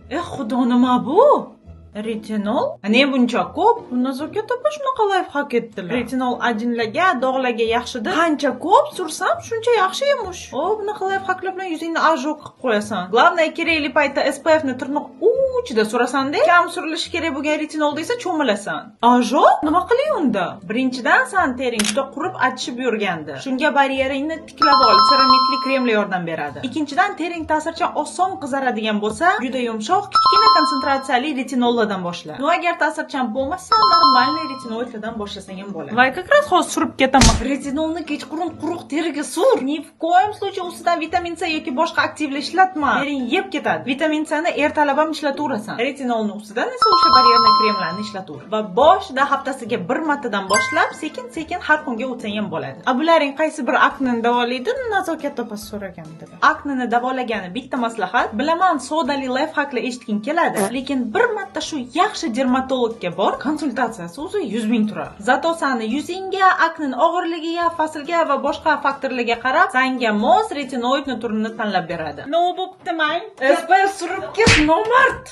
Eh, Xudo, nima bu? Retinol? Ne buncha ko'p? Nazokat opa shunaqa лайфхак etdilar. Retinol ajinlarga, dog'larga yaxshidir. Qancha ko'p sursam, shuncha yaxshi emish. O, bunaqa лайфхак lar bilan yuzingni ожог qilib qo'yasan. Главное, kerakli paytda SPF ni tirnoq uchida surasan-da. Kam surilishi kerak bo'lgan retinolda esa cho'milasan. Ожог? Nima qilay unda? Birinchidan, san tering juda qurib, achishib yurgandi. Shunga baryeringni tiklab ol, ceramidli kremlar yordam beradi. Ikkinchidan, tering ta'sirchan, oson qizaradigan bo'lsa, juda yumshoq, kichkina konsentratsiyali retinollardan boshla. Ну, agar ta'sirchan bo'lmasa, нормальный retinoidlardan boshlasang ham bo'ladi. Voy, как раз hozir surib ketaman. Retinolni kechqurun quruq teriga sur. Ни в коем случае ustidan vitamin C yoki boshqa aktivlar ishlatma. Tering yeb ketadi. Vitamin C ni ertalab ham ishlataverasan. Retinolni ustidan esa o'sha барьерный kremlarni ishlataver. Va boshida haftasiga bir martadan boshlab, sekin-sekin har kunga o'tsang ham bo'ladi. A bularning qaysi bir akneni davolaydi? Nazokat opa so'ragandilar. Akneni davolagani bitta maslahat. Bilaman, sodali лайфхак lar eshitging keladi, lekin bir marta shu yaxshi dermatologga bor, konsultatsiyasi o'zi 100 ming turadi. Зато sani yuzingga, akneni og'irligiga, faslga va boshqa faktorlarga qarab, sanga mos retinoidni turini tanlab beradi. Nima bo'pti, mang? SPF surib ket, nomard.